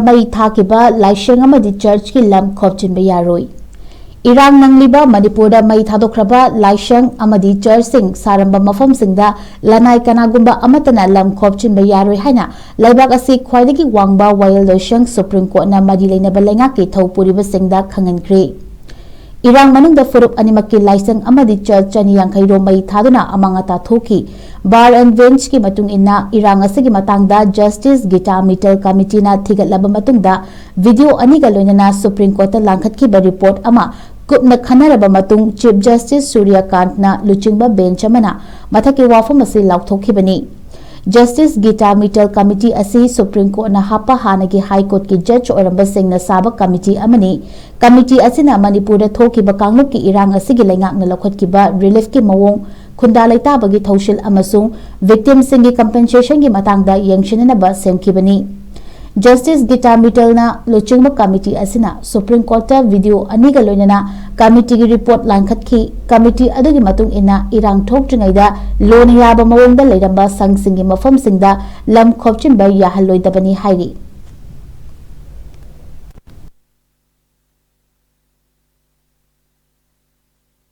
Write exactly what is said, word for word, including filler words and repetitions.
ꯃꯩ ꯊꯥꯈꯤꯕ ꯂꯥꯏꯁꯪ ꯑꯃꯗꯤ ꯆꯔꯆꯀꯤ ꯂꯝ ꯈꯣꯞꯆꯤꯟꯕ ꯌꯥꯔꯣꯏ꯫ ꯏꯔꯥꯡ ꯅꯪꯂꯤꯕ ꯃꯅꯤꯄꯨꯔꯗ ꯃꯩ ꯊꯥꯗꯣꯛꯈ꯭ꯔꯕ ꯂꯥꯏꯁꯪ ꯑꯃꯗꯤ ꯆꯔꯆꯁꯤꯡ ꯁꯥꯔꯝꯕ ꯃꯐꯝꯁꯤꯡꯗ ꯂꯅꯥꯏ ꯀꯅꯥꯒꯨꯝꯕ ꯑꯃꯠꯇꯅ ꯂꯝ ꯈꯣꯞꯆꯤꯟꯕ ꯌꯥꯔꯣꯏ ꯍꯥꯏꯅ ꯂꯩꯕꯥꯛ ꯑꯁꯤ ꯈ꯭ꯋꯥꯏꯗꯒꯤ ꯋꯥꯡꯕ ꯋꯥꯌꯦꯜ ꯂꯣꯏꯁꯪ ꯁꯨꯄ꯭ꯔꯤꯝ ꯀꯣꯔꯠꯅ ꯃꯔꯤ ꯂꯩꯅꯕ ꯂꯩꯉꯥꯛꯀꯤ ꯊꯧ ꯄꯨꯔꯤꯕꯁꯤꯡꯗ ꯈꯪꯍꯟꯈ꯭ꯔꯦ꯫ ꯏꯔꯥꯡ ꯃꯅꯨꯡꯗ ꯐꯨꯔꯨꯞ ꯑꯅꯤꯃꯛꯀꯤ ꯂꯥꯏꯁꯪ ꯑꯃꯗꯤ ꯆꯔꯆ ꯆꯅꯤ ꯌꯥꯡꯈꯩ ꯔꯣꯝ ꯃꯩ ꯊꯥꯗꯨꯅ ꯑꯃꯥꯡ ꯑꯇꯥ ꯊꯣꯛꯈꯤ꯫ ꯕꯥꯔ ꯑꯦꯟ ꯕꯦꯟꯆꯀꯤ ꯃꯇꯨꯡ ꯏꯟꯅ ꯏꯔꯥꯡ ꯑꯁꯤꯒꯤ ꯃꯇꯥꯡꯗ ꯖꯁꯇꯤꯁ ꯒꯤꯇꯥ ꯃꯤꯇꯜ ꯀꯃꯤꯇꯤꯅ ꯊꯤꯒꯠꯂꯕ ꯃꯇꯨꯡꯗ ꯚꯤꯗꯤꯑꯣ ꯑꯅꯤꯒ ꯂꯣꯏꯅꯅ ꯁꯨꯄ꯭ꯔꯤꯝ ꯀꯣꯔꯠꯇ ꯂꯥꯡꯈꯠꯈꯤꯕ ꯔꯤꯄꯣꯔꯠ ꯑꯃ ꯀꯨꯞꯅ ꯈꯟꯅꯔꯕ ꯃꯇꯨꯡ ꯆꯤꯐ ꯖꯁꯇꯤꯁ ꯁꯨꯔ꯭ꯌꯀꯥꯟꯠꯅ ꯂꯨꯆꯤꯡꯕ ꯕꯦꯟꯆ ꯑꯃꯅ ꯃꯊꯛꯀꯤ ꯋꯥꯐꯝ ꯑꯁꯤ ꯂꯥꯎꯊꯣꯛꯈꯤꯕꯅꯤ꯫ ꯖꯁꯇꯤꯁ ꯒꯤꯇꯥ ꯃꯤꯇꯜ ꯀꯃꯤꯇꯤ ꯑꯁꯤ ꯁꯨꯄ꯭ꯔꯤꯝ ꯀꯣꯔꯠꯅ ꯍꯥꯞꯄ ꯍꯥꯟꯅꯒꯤ ꯍꯥꯏ ꯀꯣꯔꯠꯀꯤ ꯖꯖ ꯑꯣꯏꯔꯝꯕꯁꯤꯡꯅ ꯁꯥꯕ ꯀꯃꯤꯇꯤ ꯑꯃꯅꯤ꯫ ꯀꯃꯤꯇꯤ ꯑꯁꯤꯅ ꯃꯅꯤꯄꯨꯔꯗ ꯊꯣꯛꯈꯤꯕ ꯀꯥꯡꯂꯨꯞꯀꯤ ꯏꯔꯥꯡ ꯑꯁꯤꯒꯤ ꯂꯩꯉꯥꯛꯅ ꯂꯧꯈꯠꯈꯤꯕ ꯔꯤꯂꯤꯐꯀꯤ ꯃꯑꯣꯡ, ꯈꯨꯟꯗꯥ ꯂꯩꯇꯥꯕꯒꯤ ꯊꯧꯁꯤꯜ ꯑꯃꯁꯨꯡ ꯚꯤꯛꯇꯤꯝꯁꯤꯡꯒꯤ ꯀꯝꯄꯦꯟꯁꯦꯁꯟꯒꯤ ꯃꯇꯥꯡꯗ ꯌꯦꯡꯁꯤꯟꯅꯅꯕ ꯁꯦꯝꯈꯤꯕꯅꯤ꯫ ꯖꯁꯇꯤꯁ ꯒꯤꯇꯥ ꯃꯤꯇꯜꯅ ꯂꯨꯆꯤꯡꯕ ꯀꯃꯤꯇꯤ ꯑꯁꯤꯅ ꯁꯨꯄ꯭ꯔꯤꯝ ꯀꯣꯔꯠꯇ ꯚꯤꯗꯤꯑꯣ ꯑꯅꯤꯒ ꯂꯣꯏꯅꯅ ꯀꯃꯤꯇꯤꯒꯤ ꯔꯤꯄꯣꯔꯠ ꯂꯥꯡꯈꯠꯈꯤ꯫ ꯀꯃꯤꯇꯤ ꯑꯗꯨꯒꯤ ꯃꯇꯨꯡ ꯏꯟꯅ ꯏꯔꯥꯡ ꯊꯣꯛꯇ꯭ꯔꯤꯉꯩꯗ ꯂꯣꯅ ꯌꯥꯕ ꯃꯑꯣꯡꯗ ꯂꯩꯔꯝꯕ ꯁꯪꯁꯤꯡꯒꯤ ꯃꯐꯝꯁꯤꯡꯗ ꯂꯝ ꯈꯣꯞꯆꯤꯟꯕ ꯌꯥꯍꯜꯂꯣꯏꯗꯕꯅꯤ ꯍꯥꯏꯔꯤ꯫